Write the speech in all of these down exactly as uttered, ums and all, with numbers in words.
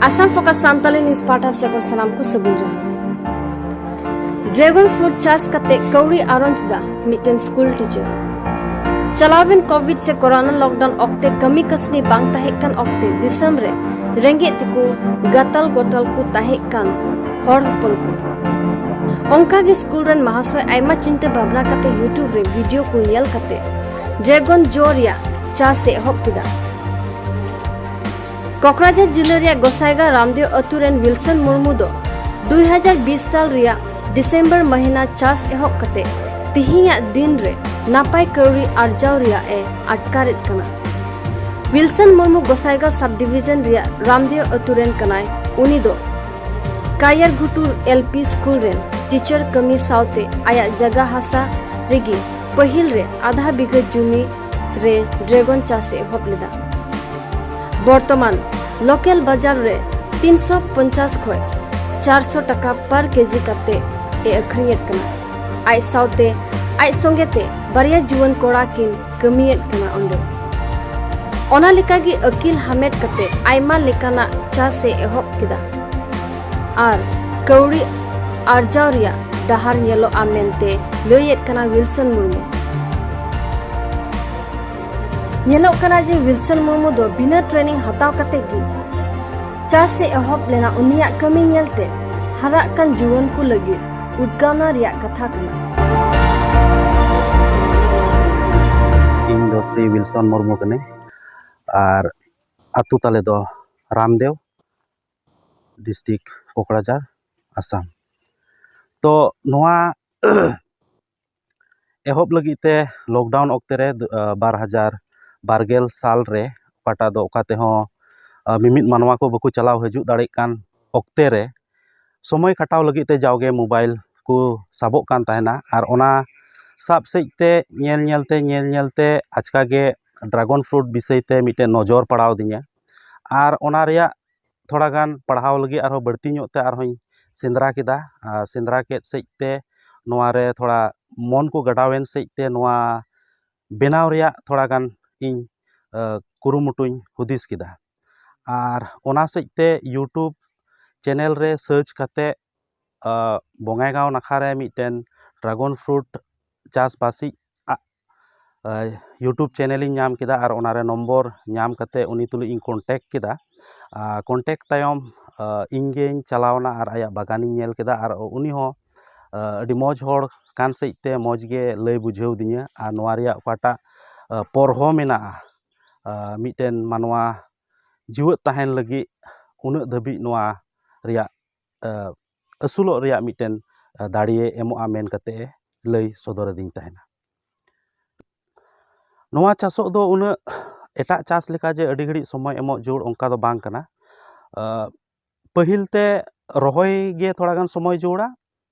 Assam focus Santali news ᱯᱟᱦᱴᱟ ᱥᱮᱫ ᱠᱷᱚᱱ ᱥᱟᱱᱟᱢ ᱠᱚ ᱥᱟᱹᱜᱩᱱ ᱡᱚᱦᱟᱨ᱾ ᱰᱨᱟᱜᱚᱱ ᱯᱷᱨᱩᱴ ᱪᱟᱥ ᱠᱟᱛᱮ ᱠᱟᱹᱣᱰᱤ ᱟᱨᱚᱡ ᱫᱟ ᱢᱤᱫᱴᱮᱱ ᱥᱠᱩᱞ ᱴᱤᱪᱟᱨ᱾ ᱪᱟᱞᱟᱣᱮᱱ ᱠᱳᱵᱷᱤᱰ ᱥᱮ ᱠᱳᱨᱳᱱᱟ ᱞᱚᱠᱰᱟᱣᱱ ᱚᱠᱛᱮ ᱠᱟᱹᱢᱤ ᱠᱟᱹᱥᱱᱤ ᱵᱟᱝ ᱛᱟᱦᱮᱸ ᱠᱟᱱ ᱚᱠᱛᱮ ᱫᱤᱥᱚᱢ ᱨᱮ ᱨᱮᱸᱜᱮᱡ ᱛᱮᱠᱚ ᱜᱟᱛᱟᱞ ᱜᱚᱛᱟᱞ ᱠᱚ ᱛᱟᱦᱮᱸ ᱠᱟᱱ ᱦᱚᱲ ᱦᱚᱯᱚᱱ ᱠᱚ᱾ ᱚᱱᱠᱟ ᱜᱮ ᱥᱠᱩᱞ ᱨᱮᱱ ᱢᱟᱦᱟᱥᱚᱭ ᱟᱭᱢᱟ ᱪᱤᱱᱛᱟᱹ ᱵᱷᱟᱵᱽᱱᱟ ᱠᱟᱛᱮ YouTube ᱨᱮ ᱵᱷᱤᱰᱤᱭᱳ ᱠᱚ ᱧᱮᱞ ᱠᱟᱛᱮ ᱰᱨᱟᱜᱚᱱ ᱡᱚ ᱨᱮᱭᱟᱜ ᱪᱟᱥ ᱮ ᱮᱦᱚᱵ ᱠᱮᱫᱟ᱾ ᱠᱚᱠᱨᱟᱡᱷᱟᱨ ᱡᱤᱞᱟᱹ ᱨᱮᱭᱟᱜ ᱜᱚᱥᱟᱭᱜᱟᱸᱣ ᱨᱟᱢᱫᱮᱣ ᱟᱹᱛᱩ ᱨᱮᱱ ᱣᱤᱞᱥᱚᱱ ᱢᱩᱨᱢᱩ ᱫᱚ ᱫᱩᱭ ᱦᱟᱡᱟᱨ ᱵᱤᱥ ᱥᱟᱞ ᱨᱮᱭᱟᱜ ᱰᱤᱥᱮᱢᱵᱚᱨ ᱢᱟᱹᱦᱱᱟᱹ ᱪᱟᱥ ᱮᱦᱚᱵ ᱠᱟᱛᱮ ᱛᱤᱦᱤᱧᱟᱜ ᱫᱤᱱ ᱨᱮ ᱱᱟᱯᱟᱭ ᱠᱟᱹᱣᱰᱤ ᱟᱨᱡᱟᱣ ᱨᱮᱭᱟᱜ ᱮ ᱟᱴᱠᱟᱨᱮᱫ ᱠᱟᱱᱟ᱾ ᱣᱤᱞᱥᱚᱱ ᱢᱩᱨᱢᱩ ᱜᱚᱥᱟᱭᱜᱟᱸᱣ ᱥᱟᱵ ᱰᱤᱵᱤᱡᱚᱱ ᱨᱮᱭᱟᱜ ᱨᱟᱢᱫᱮᱣ ᱟᱹᱛᱩ ᱨᱮᱱ ᱠᱟᱱᱟᱭ᱾ ᱩᱱᱤ ᱫᱚ ᱠᱟᱭᱟᱨᱜᱷᱩᱴᱩ ᱮᱞ ᱯᱤ ᱥᱠᱩᱞ ᱨᱮᱱ ᱴᱤᱪᱟᱨ ᱠᱟᱹᱢᱤ ᱥᱟᱶᱛᱮ ᱟᱭᱟᱜ ᱡᱟᱭᱜᱟ ᱦᱟᱥᱟ ᱨᱮᱜᱮ ᱯᱟᱹᱦᱤᱞ ᱨᱮ ᱟᱫᱷᱟ ᱵᱤᱜᱷᱟᱹ ᱡᱩᱢᱤ ᱨᱮ ᱰᱨᱟᱜᱚᱱ ᱪᱟᱥ ᱮ ᱮᱦᱚᱵ ᱞᱮᱫᱟ᱾ ᱵᱚᱨᱛᱚᱢᱟᱱ ᱞᱳᱠᱟᱞ ᱵᱟᱡᱟᱨ ᱨᱮ ᱛᱤᱱᱥᱚ ᱯᱚᱧᱪᱟᱥ ᱠᱷᱚᱱ ᱪᱟᱨᱥᱚ ᱴᱟᱠᱟ ᱯᱟᱨ ᱠᱮᱡᱤ ᱠᱟᱛᱮ ᱮ ᱟᱹᱠᱷᱨᱤᱧᱮᱫ ᱠᱟᱱᱟ᱾ ᱟᱡ ᱥᱟᱶᱛᱮ ᱟᱡ ᱥᱚᱸᱜᱮ ᱛᱮ ᱵᱟᱨᱭᱟ ᱡᱩᱣᱟᱹᱱ ᱠᱚᱲᱟ ᱠᱤᱱ ᱠᱟᱹᱢᱤᱭᱮᱫ ᱠᱟᱱᱟ ᱚᱸᱰᱮ᱾ ᱚᱱᱟ ᱞᱮᱠᱟᱜᱮ ᱟᱹᱠᱤᱞ ᱦᱟᱢᱮᱴ ᱠᱟᱛᱮ ᱟᱭᱢᱟ ᱞᱮᱠᱟᱱᱟᱜ ᱪᱟᱥ ᱮ ᱮᱦᱚᱵ ᱠᱮᱫᱟ ᱟᱨ ᱠᱟᱹᱣᱰᱤ ᱟᱨᱡᱟᱣ ᱨᱮᱭᱟᱜ ᱰᱟᱦᱟᱨ ᱧᱮᱞᱚᱜᱼᱟ ᱢᱮᱱᱛᱮ ᱞᱟᱹᱭᱮᱫ ᱠᱟᱱᱟ ᱣᱤᱞᱥᱚᱱ ᱢᱩᱨᱢᱩ᱾ ᱧᱮᱞᱚᱜ ᱠᱟᱱᱟ ᱡᱮ ᱣᱤᱞᱥᱚᱱ ᱢᱩᱨᱢᱩ ᱫᱚ ᱵᱤᱱᱟᱹ ᱴᱨᱮᱱᱤᱝ ᱦᱟᱛᱟᱣ ᱠᱟᱛᱮ ᱜᱮ ᱪᱟᱥ ᱮ ᱮᱦᱚᱵ ᱞᱮᱱᱟ᱾ ᱩᱱᱤᱭᱟᱜ ᱠᱟᱹᱢᱤ ᱧᱮᱞᱛᱮ ᱦᱟᱨᱟᱜ ᱠᱟᱱ ᱡᱩᱣᱟᱹᱱ ᱠᱚ ᱞᱟᱹᱜᱤᱫ ᱩᱫᱽᱜᱟᱣᱱᱟ ᱨᱮᱭᱟᱜ ᱠᱟᱛᱷᱟ ᱠᱟᱱᱟ᱾ ᱤᱧ ᱫᱚ ᱥᱨᱤ ᱣᱤᱞᱥᱚᱱ ᱢᱩᱨᱢᱩ ᱠᱟᱹᱱᱟᱹᱧ ᱟᱨ ᱟᱹᱛᱩ ᱛᱟᱞᱮ ᱫᱚ ᱨᱟᱢᱫᱮᱣ, ᱰᱤᱥᱴᱨᱤᱠᱴ ᱠᱳᱠᱲᱟᱡᱷᱟᱲ, ᱟᱥᱟᱢ᱾ ᱛᱚ ᱱᱚᱣᱟ ᱮᱦᱚᱵ ᱞᱟᱹᱜᱤᱫ ᱛᱮ ᱞᱚᱠᱰᱟᱣᱩᱱ ᱚᱠᱛᱮ ᱨᱮ, ᱫᱩ-, ᱟ, ᱵᱟᱨ ᱦᱟᱡᱟᱨ ᱵᱟᱨ ᱜᱮᱞ ᱥᱟᱞ ᱨᱮ, ᱚᱠᱟᱴᱟᱜ ᱫᱚ ᱚᱠᱟ ᱛᱮᱦᱚᱸ, ᱟ, ᱢᱤᱢᱤᱫ ᱢᱟᱱᱣᱟ ᱠᱚ ᱵᱟᱠᱚ ᱪᱟᱞᱟᱣ ᱦᱤᱡᱩᱜ ᱫᱟᱲᱮᱭᱟᱜ ᱠᱟᱱ ᱚᱠᱛᱮ ᱨᱮ, ᱥᱚᱢᱚᱭ ᱠᱷᱟᱴᱟᱣ ᱞᱟᱹᱜᱤᱫ ᱛᱮ ᱡᱟᱣᱜᱮ ᱢᱳᱵᱟᱭᱤᱞ ᱠᱚ ᱥᱟᱵᱚᱜ ᱠᱟᱱ ᱛᱟᱦᱮᱱᱟ᱾ ᱟᱨ ᱚᱱᱟ ᱥᱟᱵ ᱥᱮᱫ ᱛᱮ ᱧᱮᱞ ᱧᱮᱞ ᱛᱮ, ᱧᱮᱞ ᱧᱮᱞ ᱛᱮ ᱟᱪᱠᱟ ᱜᱮ ᱰᱨᱟᱜᱚᱱ ᱯᱷᱨᱩᱴ ᱵᱤᱥᱚᱭ ᱛᱮ ᱢᱤᱫᱴᱮᱱ ᱱᱚᱡᱚᱨ ᱯᱟᱲᱟᱣ ᱟᱹᱫᱤᱧᱟ᱾ ᱟᱨ ᱚᱱᱟ ᱨᱮᱭᱟᱜ ᱛᱷᱚᱲᱟ ᱜᱟᱱ ᱯᱟᱲᱦᱟᱣ ᱞᱟᱹᱜᱤᱫ ᱟᱨᱦᱚᱸ ᱵᱟᱹᱲᱛᱤ ᱧᱚᱜ ᱛᱮ ᱟᱨᱦᱚᱸᱧ ᱥᱮᱸᱫᱽᱨᱟ ᱠᱮᱫᱟ᱾ ᱟᱨ ᱥᱮᱸᱫᱽᱨᱟ ᱠᱮᱫ ᱥᱮᱫ ᱛᱮ ᱱᱚᱣᱟ ᱨᱮ ᱛᱷᱚᱲᱟ ᱢᱚᱱ ᱠᱚ ᱜᱟᱰᱟᱣᱮᱱ ᱥᱮᱫ ᱛᱮ ᱱᱚᱣᱟ ᱵᱮᱱᱟᱣ ᱨᱮᱭᱟᱜ ᱛᱷᱚᱲᱟ ᱜᱟᱱ ᱤᱧ, ᱟ, ᱠᱩᱨᱩᱢᱩᱴᱩᱧ ᱦᱩᱫᱤᱥ ᱠᱮᱫᱟ᱾ ᱟᱨ ᱚᱱᱟ ᱥᱮᱫ ᱛᱮ YouTube ᱪᱮᱱᱮᱞ ᱨᱮ ᱥᱟᱨᱪ ᱠᱟᱛᱮ ᱵᱚᱸᱜᱟᱭᱜᱟᱸᱣ ᱱᱟᱠᱷᱟ ᱨᱮ ᱢᱤᱫᱴᱮᱱ ᱰᱨᱟᱜᱚᱱ ᱯᱷᱨᱩᱴ ᱪᱟᱥᱵᱟᱥᱤᱡ YouTube ᱪᱮᱱᱮᱞᱤᱧ ᱧᱟᱢ ᱠᱮᱫᱟ ᱟᱨ ᱚᱱᱟᱨᱮ ᱱᱚᱢᱵᱚᱨ ᱧᱟᱢ ᱠᱟᱛᱮ ᱩᱱᱤ ᱛᱩᱞᱩᱡ ᱤᱧ ᱠᱚᱱᱴᱮᱠᱴ ᱠᱮᱫᱟ᱾ ᱠᱚᱱᱴᱮᱠᱴ ᱛᱟᱭᱚᱢ ᱤᱧ ᱜᱮᱧ ᱪᱟᱞᱟᱣᱱᱟ ᱟᱨ ᱟᱭᱟᱜ ᱵᱟᱜᱟᱱᱤᱧ ᱧᱮᱞ ᱠᱮᱫᱟ ᱟᱨ ᱩᱱᱤ ᱦᱚᱸ ᱟᱹᱰᱤ ᱢᱚᱡᱽ ᱦᱚᱲ ᱠᱟᱱ ᱥᱮᱫ ᱛᱮ ᱢᱚᱡᱽ ᱜᱮ ᱞᱟᱹᱭ ᱵᱩᱡᱷᱟᱹᱣ ᱫᱤᱧᱟᱹ ᱟᱨ ᱱᱚᱣᱟ ᱨᱮᱭᱟᱜ ᱚᱠᱟᱴᱟᱜ ᱯᱚᱨᱦᱚ ᱢᱮᱱᱟᱜᱼᱟ, ᱢᱤᱫᱴᱮᱱ ᱢᱟᱱᱣᱟ ᱡᱤᱣᱮᱫ ᱛᱟᱦᱮᱱ ᱞᱟᱹᱜᱤᱫ ᱩᱱᱟᱹᱜ ᱫᱷᱟᱹᱵᱤᱡ ᱱᱚᱣᱟ ᱨᱮᱭᱟᱜ ᱟᱹᱥᱩᱞᱚᱜ ᱨᱮᱭᱟᱜ ᱢᱤᱫᱴᱮᱱ ᱫᱟᱲᱮᱭ ᱮᱢᱚᱜᱼᱟ ᱢᱮᱱ ᱠᱟᱛᱮ ᱮ ᱞᱟᱹᱭ ᱥᱚᱫᱚᱨ ᱟᱹᱫᱤᱧ ᱛᱟᱦᱮᱱᱟ᱾ ᱱᱚᱣᱟ ᱪᱟᱥᱚᱜ ᱫᱚ ᱩᱱᱟᱹᱜ ᱮᱴᱟᱜ ᱪᱟᱥ ᱞᱮᱠᱟ ᱡᱮ ᱟᱹᱰᱤ ᱜᱷᱟᱹᱲᱤᱡ ᱥᱚᱢᱚᱭ ᱮᱢᱚᱜ ᱡᱟᱹᱨᱩᱲ ᱚᱱᱠᱟ ᱫᱚ ᱵᱟᱝ ᱠᱟᱱᱟ᱾ ᱯᱟᱹᱦᱤᱞ ᱛᱮ ᱨᱚᱦᱚᱭ ᱜᱮ ᱛᱷᱚᱲᱟ ᱜᱟᱱ ᱥᱚᱢᱚᱭ ᱡᱟᱹᱨᱩᱲᱟ,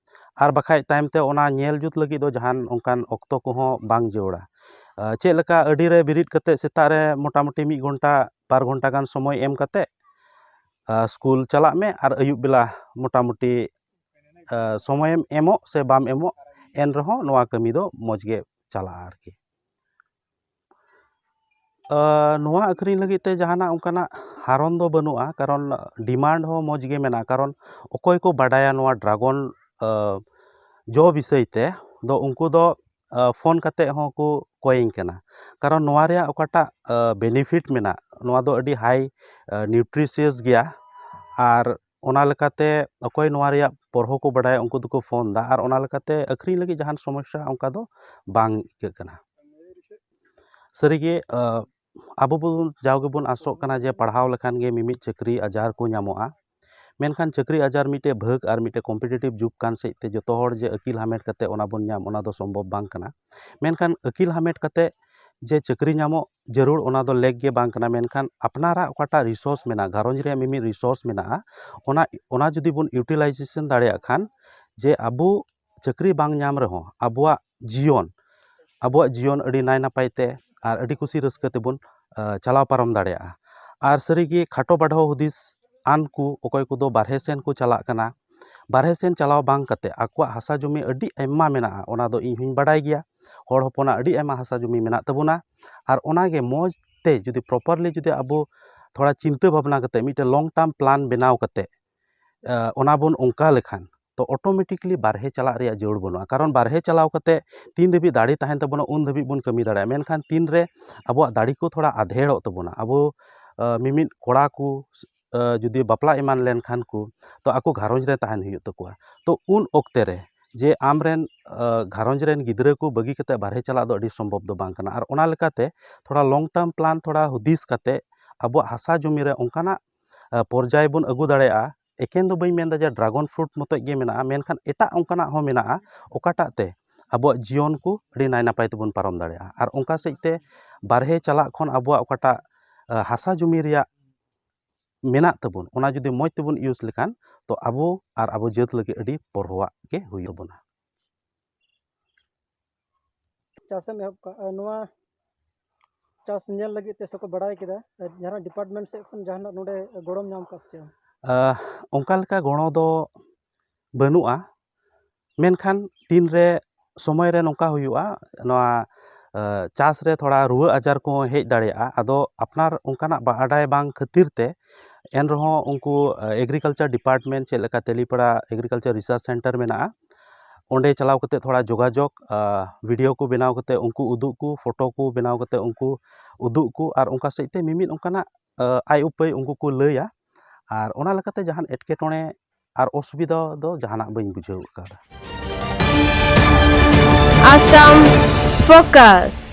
ᱟᱨ ᱵᱟᱠᱷᱟᱡ ᱛᱟᱭᱚᱢ ᱛᱮ ᱚᱱᱟ ᱧᱮᱞ ᱡᱩᱛ ᱞᱟᱹᱜᱤᱫ ᱫᱚ ᱡᱟᱦᱟᱱ ᱚᱱᱠᱟᱱ ᱚᱠᱛᱚ ᱠᱚᱦᱚᱸ ᱵᱟᱝ ᱡᱟᱹᱨᱩᱲᱟ᱾ ᱪᱮᱫ ᱞᱮᱠᱟ ᱟᱹᱰᱤ ᱨᱮ ᱵᱮᱨᱮᱫ ᱠᱟᱛᱮ ᱥᱮᱛᱟᱜ ᱨᱮ ᱢᱚᱴᱟᱢᱩᱴᱤ ᱢᱤᱫ ᱜᱷᱚᱱᱴᱟ ᱵᱟᱨ ᱜᱷᱚᱱᱴᱟ ᱜᱟᱱ ᱥᱚᱢᱚᱭ ᱮᱢ ᱠᱟᱛᱮ ᱥᱠᱩᱞ ᱪᱟᱞᱟᱜ ᱢᱮ ᱟᱨ ᱟᱹᱭᱩᱵ ᱵᱮᱞᱟ ᱢᱚᱴᱟᱢᱩᱴᱤ ᱥᱚᱢᱚᱭᱮᱢ ᱮᱢᱚᱜ ᱥᱮ ᱵᱟᱢ ᱮᱢᱚᱜ, ᱮᱱ ᱨᱮᱦᱚᱸ ᱱᱚᱣᱟ ᱠᱟᱹᱢᱤ ᱫᱚ ᱢᱚᱡᱽ ᱜᱮ ᱪᱟᱞᱟᱜᱼᱟ ᱟᱨᱠᱤ᱾ ᱱᱚᱣᱟ ᱟᱹᱠᱷᱨᱤᱧ ᱞᱟᱹᱜᱤᱫ ᱛᱮ ᱡᱟᱦᱟᱱᱟᱜ ᱚᱱᱠᱟᱱᱟᱜ ᱦᱟᱨᱚᱱ ᱫᱚ ᱵᱟᱹᱱᱩᱜᱼᱟ, ᱠᱟᱨᱚᱱ ᱰᱤᱢᱟᱱᱰ ᱦᱚᱸ ᱢᱚᱡᱽ ᱜᱮ ᱢᱮᱱᱟᱜᱼᱟ᱾ ᱠᱟᱨᱚᱱ ᱚᱠᱚᱭ ᱠᱚ ᱵᱟᱰᱟᱭᱟ ᱱᱚᱣᱟ ᱰᱨᱟᱜᱚᱱ ᱡᱚ ᱵᱤᱥᱚᱭ ᱛᱮ ᱫᱚ ᱩᱱᱠᱩ ᱫᱚ ᱯᱷᱳᱱ ᱠᱟᱛᱮ ᱦᱚᱸ ᱠᱚ ᱠᱚᱭᱤᱧ ᱠᱟᱱᱟ᱾ ᱠᱟᱨᱚᱱ ᱱᱚᱣᱟ ᱨᱮᱭᱟᱜ ᱚᱠᱟᱴᱟᱜ ᱵᱮᱱᱤᱯᱷᱤᱴ ᱢᱮᱱᱟᱜ, ᱱᱚᱣᱟ ᱫᱚ ᱟᱹᱰᱤ ᱦᱟᱭ ᱱᱤᱭᱩᱴᱨᱤᱥᱤᱭᱟᱥ ᱜᱮᱭᱟ᱾ ᱟᱨ ᱚᱱᱟ ᱞᱮᱠᱟᱛᱮ ᱚᱠᱚᱭ ᱱᱚᱣᱟ ᱨᱮᱭᱟᱜ ᱯᱚᱨᱦᱚ ᱠᱚ ᱵᱟᱰᱟᱭᱟ ᱩᱱᱠᱩ ᱫᱚᱠᱚ ᱯᱷᱳᱱ ᱮᱫᱟ ᱟᱨ ᱚᱱᱟ ᱞᱮᱠᱟᱛᱮ ᱟᱹᱠᱷᱨᱤᱧ ᱞᱟᱹᱜᱤᱫ ᱡᱟᱦᱟᱱ ᱥᱚᱢᱚᱥᱥᱟ ᱚᱱᱠᱟ ᱫᱚ ᱵᱟᱝ ᱟᱹᱭᱠᱟᱹᱜ ᱠᱟᱱᱟ᱾ ᱥᱟᱹᱨᱤᱜᱮ ᱟᱵᱚ ᱵᱚᱱ ᱡᱟᱣ ᱜᱮᱵᱚᱱ ᱟᱥᱚᱜ ᱠᱟᱱᱟ ᱡᱮ ᱯᱟᱲᱦᱟᱣ ᱞᱮᱠᱷᱟᱱ ᱜᱮ ᱢᱤᱢᱤᱫ ᱪᱟᱹᱠᱨᱤ ᱟᱡᱟᱨ ᱠᱚ ᱧᱟᱢᱚᱜᱼᱟ, ᱢᱮᱱᱠᱷᱟᱱ ᱪᱟᱹᱠᱨᱤ ᱟᱡᱟᱨ ᱢᱤᱫᱴᱮᱡ ᱵᱷᱟᱹᱜᱽ ᱟᱨ ᱢᱤᱫᱴᱮᱡ ᱠᱚᱢᱯᱤᱴᱤᱴᱤᱵᱷ ᱡᱩᱜᱽ ᱠᱟᱱ ᱥᱮᱫ ᱛᱮ ᱡᱚᱛᱚ ᱦᱚᱲ ᱡᱮ ᱟᱹᱠᱤᱞ ᱦᱟᱢᱮᱴ ᱠᱟᱛᱮ ᱚᱱᱟ ᱵᱚᱱ ᱧᱟᱢ, ᱚᱱᱟ ᱫᱚ ᱥᱚᱢᱵᱷᱚᱵ ᱵᱟᱝ ᱠᱟᱱᱟ᱾ ᱢᱮᱱᱠᱷᱟᱱ ᱟᱹᱠᱤᱞ ᱦᱟᱢᱮᱴ ᱠᱟᱛᱮ ᱡᱮ ᱪᱟᱹᱠᱨᱤ ᱧᱟᱢᱚᱜ ᱡᱟᱹᱨᱩᱲ, ᱚᱱᱟ ᱫᱚ ᱞᱮᱠ ᱜᱮ ᱵᱟᱝ ᱠᱟᱱᱟ᱾ ᱢᱮᱱᱠᱷᱟᱱ ᱟᱯᱱᱟᱨᱟᱜ ᱚᱠᱟᱴᱟᱜ ᱨᱤᱥᱳᱨᱥ ᱢᱮᱱᱟᱜᱼᱟ, ᱜᱷᱟᱨᱚᱸᱡᱽ ᱨᱮᱭᱟᱜ ᱢᱤᱢᱤᱫ ᱨᱤᱥᱳᱨᱥ ᱢᱮᱱᱟᱜᱼᱟ, ᱚᱱᱟ ᱚᱱᱟ ᱡᱩᱫᱤ ᱵᱚᱱ ᱤᱭᱩᱴᱤᱞᱟᱭᱡᱮᱥᱚᱱ ᱫᱟᱲᱮᱭᱟᱜ ᱠᱷᱟᱱ, ᱡᱮ ᱟᱵᱚ ᱪᱟᱹᱠᱨᱤ ᱵᱟᱝ ᱧᱟᱢ ᱨᱮᱦᱚᱸ ᱟᱵᱚᱣᱟᱜ ᱡᱤᱭᱚᱱ ᱟᱵᱚᱣᱟᱜ ᱡᱤᱭᱚᱱ ᱟᱹᱰᱤ ᱱᱟᱭ ᱱᱟᱯᱟᱭ ᱛᱮ ᱟᱨ ᱟᱹᱰᱤ ᱠᱩᱥᱤ ᱨᱟᱹᱥᱠᱟᱹ ᱛᱮᱵᱚᱱ ᱪᱟᱞᱟᱣ ᱯᱟᱨᱚᱢ ᱫᱟᱲᱮᱭᱟᱜᱼᱟ᱾ ᱟᱨ ᱥᱟᱹᱨᱤᱜᱮ ᱠᱷᱟᱴᱚ ᱵᱟᱰᱷᱚ ᱦᱩᱫᱤᱥ ᱟᱱ ᱠᱚ ᱚᱠᱚᱭ ᱠᱚᱫᱚ ᱵᱟᱨᱦᱮ ᱥᱮᱱ ᱠᱚ ᱪᱟᱞᱟᱜ ᱠᱟᱱᱟ, ᱵᱟᱨᱦᱮ ᱥᱮᱱ ᱪᱟᱞᱟᱣ ᱵᱟᱝ ᱠᱟᱛᱮ ᱟᱠᱚᱣᱟᱜ ᱦᱟᱥᱟ ᱡᱩᱢᱤ ᱟᱹᱰᱤ ᱟᱭᱢᱟ ᱢᱮᱱᱟᱜᱼᱟ, ᱚᱱᱟ ᱫᱚ ᱤᱧ ᱦᱚᱧ ᱵᱟᱰᱟᱭ ᱜᱮᱭᱟ᱾ ᱦᱚᱲ ᱦᱚᱯᱚᱱᱟᱜ ᱟᱹᱰᱤ ᱟᱭᱢᱟ ᱦᱟᱥᱟ ᱡᱩᱢᱤ ᱢᱮᱱᱟᱜ ᱛᱟᱵᱚᱱᱟ᱾ ᱟᱨ ᱚᱱᱟᱜᱮ ᱢᱚᱡᱽ ᱛᱮ ᱡᱩᱫᱤ ᱯᱨᱚᱯᱟᱨᱞᱤ ᱡᱩᱫᱤ ᱟᱵᱚ ᱛᱷᱚᱲᱟ ᱪᱤᱱᱛᱟᱹ ᱵᱷᱟᱵᱽᱱᱟ ᱠᱟᱛᱮ, ᱢᱤᱫᱴᱮᱱ long term plan ᱵᱮᱱᱟᱣ ᱠᱟᱛᱮ, ᱚᱱᱟ ᱵᱚᱱ ᱚᱱᱠᱟ ᱞᱮᱠᱷᱟᱱ, ᱛᱚ automatically ᱵᱟᱨᱦᱮ ᱪᱟᱞᱟᱜ ᱨᱮᱭᱟᱜ ᱡᱟᱹᱨᱩᱲ ᱵᱟᱹᱱᱩᱜᱼᱟ᱾ ᱠᱟᱨᱚᱱ ᱵᱟᱨᱦᱮ ᱪᱟᱞᱟᱣ ᱠᱟᱛᱮ ᱛᱤᱱ ᱫᱷᱟᱹᱵᱤᱡ ᱫᱟᱲᱮ ᱛᱟᱦᱮᱱ ᱛᱟᱵᱚᱱᱟ, ᱩᱱ ᱫᱷᱟᱹᱵᱤᱡ ᱵᱚᱱ ᱠᱟᱹᱢᱤ ᱫᱟᱲᱮᱭᱟᱜᱼᱟ᱾ ᱢᱮᱱᱠᱷᱟᱱ ᱛᱤᱱᱨᱮ ᱟᱵᱚᱣᱟᱜ ᱫᱟᱲᱮ ᱠᱚ ᱛᱷᱚᱲᱟ ᱟᱫᱷᱮᱲᱚᱜ ᱛᱟᱵᱚᱱᱟ, ᱟᱵᱚ ᱢᱤᱢᱤᱫ ᱠᱚᱲᱟ ᱠᱚ ᱡᱩᱫᱤ ᱵᱟᱯᱞᱟ ᱮᱢᱟᱱ ᱞᱮᱱᱠᱷᱟᱱ ᱠᱚ, ᱛᱚ ᱟᱠᱚ ᱜᱷᱟᱨᱚᱸᱡᱽ ᱨᱮ ᱛᱟᱦᱮᱱ ᱦᱩᱭᱩᱜ ᱛᱟᱠᱚᱣᱟ᱾ ᱛᱚ ᱩᱱ ᱚᱠᱛᱮ ᱨᱮ ᱡᱮ ᱟᱢᱨᱮᱱ ᱜᱷᱟᱨᱚᱸᱡᱽ ᱨᱮᱱ ᱜᱤᱫᱽᱨᱟᱹ ᱠᱚ ᱵᱟᱹᱜᱤ ᱠᱟᱛᱮ ᱵᱟᱨᱦᱮ ᱪᱟᱞᱟᱜ ᱫᱚ ᱟᱹᱰᱤ ᱥᱚᱢᱵᱷᱚᱵ ᱫᱚ ᱵᱟᱝ ᱠᱟᱱᱟ᱾ ᱟᱨ ᱚᱱᱟ ᱞᱮᱠᱟᱛᱮ ᱛᱷᱚᱲᱟ long term plan ᱛᱷᱚᱲᱟ ᱦᱩᱫᱤᱥ ᱠᱟᱛᱮ ᱟᱵᱚᱣᱟᱜ ᱦᱟᱥᱟ ᱡᱩᱢᱤ ᱨᱮ ᱚᱱᱠᱟᱱᱟᱜ ᱯᱚᱨᱡᱟᱭ ᱵᱚᱱ ᱟᱹᱜᱩ ᱫᱟᱲᱮᱭᱟᱜᱼᱟ᱾ ᱮᱠᱮᱱ ᱫᱚ ᱵᱟᱹᱧ ᱢᱮᱱᱫᱟ ᱡᱮ dragon fruit ᱢᱚᱛᱚᱡ ᱜᱮ ᱢᱮᱱᱟᱜᱼᱟ, ᱢᱮᱱᱠᱷᱟᱱ ᱮᱴᱟᱜ ᱚᱱᱠᱟᱱᱟᱜ ᱦᱚᱸ ᱢᱮᱱᱟᱜᱼᱟ, ᱚᱠᱟᱴᱟᱜ ᱛᱮ ᱟᱵᱚᱣᱟᱜ ᱡᱤᱭᱚᱱ ᱠᱚ ᱟᱹᱰᱤ ᱱᱟᱭ ᱱᱟᱯᱟᱭ ᱛᱮᱵᱚᱱ ᱯᱟᱨᱚᱢ ᱫᱟᱲᱮᱭᱟᱜᱼᱟ᱾ ᱟᱨ ᱚᱱᱠᱟ ᱥᱮᱫ ᱛᱮ ᱵᱟᱨᱦᱮ ᱪᱟᱞᱟᱜ ᱠᱷᱚᱱ ᱟᱵᱚᱣᱟᱜ ᱚᱠᱟᱴᱟᱜ ᱦᱟᱥᱟ ᱡᱩᱢᱤ ᱨᱮᱭᱟᱜ ᱢᱮᱱᱟᱜ ᱛᱟᱵᱚᱱ, ᱚᱱᱟ ᱡᱩᱫᱤ ᱢᱚᱡᱽ ᱛᱮᱵᱚᱱ use ᱞᱮᱠᱷᱟᱱ, ᱛᱚ ᱟᱵᱚ ᱟᱨ ᱟᱵᱚ ᱡᱟᱹᱛ ᱞᱟᱹᱜᱤᱫ ᱟᱹᱰᱤ ᱯᱚᱨᱦᱚᱣᱟᱜ ᱜᱮ ᱦᱩᱭᱩᱜ ᱛᱟᱵᱚᱱᱟ᱾ ᱪᱟᱥᱮᱢ ᱮᱦᱚᱵ ᱠᱟᱜᱼᱟ, ᱱᱚᱣᱟ ᱪᱟᱥ ᱧᱮᱞ ᱞᱟᱹᱜᱤᱫ ᱛᱮ ᱥᱮᱠᱚ ᱵᱟᱲᱟᱭ ᱠᱮᱫᱟ, ᱡᱟᱦᱟᱱᱟᱜ department ᱥᱮᱫ ᱠᱷᱚᱱ ᱡᱟᱦᱟᱱᱟᱜ ᱱᱚᱰᱮ ᱜᱚᱲᱚᱢ ᱧᱟᱢ ᱠᱟᱜ ᱥᱮ ᱪᱮᱫ? ᱟᱦ, ᱚᱱᱠᱟ ᱞᱮᱠᱟ ᱜᱚᱲᱚ ᱫᱚ ᱵᱟᱹᱱᱩᱜᱼᱟ, ᱢᱮᱱᱠᱷᱟᱱ ᱛᱤᱱᱨᱮ ᱥᱚᱢᱚᱭ ᱨᱮ ᱱᱚᱝᱠᱟ ᱦᱩᱭᱩᱜᱼᱟ, ᱱᱚᱣᱟ ᱪᱟᱥ ᱨᱮ ᱛᱷᱚᱲᱟ ᱨᱩᱣᱟᱹ ᱟᱡᱟᱨ ᱠᱚᱦᱚᱸ ᱦᱮᱡ ᱫᱟᱲᱮᱭᱟᱜᱼᱟ᱾ ᱟᱫᱚ ᱟᱯᱱᱟᱨ ᱚᱱᱠᱟᱱᱟᱜ ᱵᱟᱰᱟᱭ ᱵᱟᱝ ᱠᱷᱟᱹᱛᱤᱨ ᱛᱮ ᱮᱱ ᱨᱮᱦᱚᱸ ᱩᱱᱠᱩ agriculture department, ᱪᱮᱫ ᱞᱮᱠᱟ ᱛᱮᱞᱤᱯᱟᱲᱟ Agriculture Research Center ᱢᱮᱱᱟᱜᱼᱟ, ᱚᱸᱰᱮ ᱪᱟᱞᱟᱣ ᱠᱟᱛᱮ ᱛᱷᱚᱲᱟ ᱡᱳᱜᱟᱡᱳᱜᱽ, video ᱠᱚ ᱵᱮᱱᱟᱣ ᱠᱟᱛᱮ ᱩᱱᱠᱩ ᱩᱫᱩᱜ ᱠᱚ, ᱯᱷᱳᱴᱳ ᱠᱚ ᱵᱮᱱᱟᱣ ᱠᱟᱛᱮ ᱩᱱᱠᱩ ᱩᱫᱩᱜ ᱠᱚ, ᱟᱨ ᱚᱱᱠᱟ ᱥᱮᱫ ᱛᱮ ᱢᱤᱢᱤᱫ ᱚᱱᱠᱟᱱᱟᱜ ᱟᱭ ᱩᱯᱟᱹᱭ ᱩᱱᱠᱩ ᱠᱚ ᱞᱟᱹᱭᱟ᱾ ᱟᱨ ᱚᱱᱟ ᱞᱮᱠᱟᱛᱮ ᱡᱟᱦᱟᱱ ᱮᱴᱠᱮᱴᱚᱬᱮ ᱟᱨ ᱚᱥᱩᱵᱤᱫᱷᱟ ᱫᱚ ᱡᱟᱦᱟᱱᱟᱜ ᱵᱟᱹᱧ ᱵᱩᱡᱷᱟᱹᱣ ᱟᱠᱟᱫᱟ᱾ ᱟᱥᱟᱢ ᱯᱷᱳᱠᱟᱥ᱾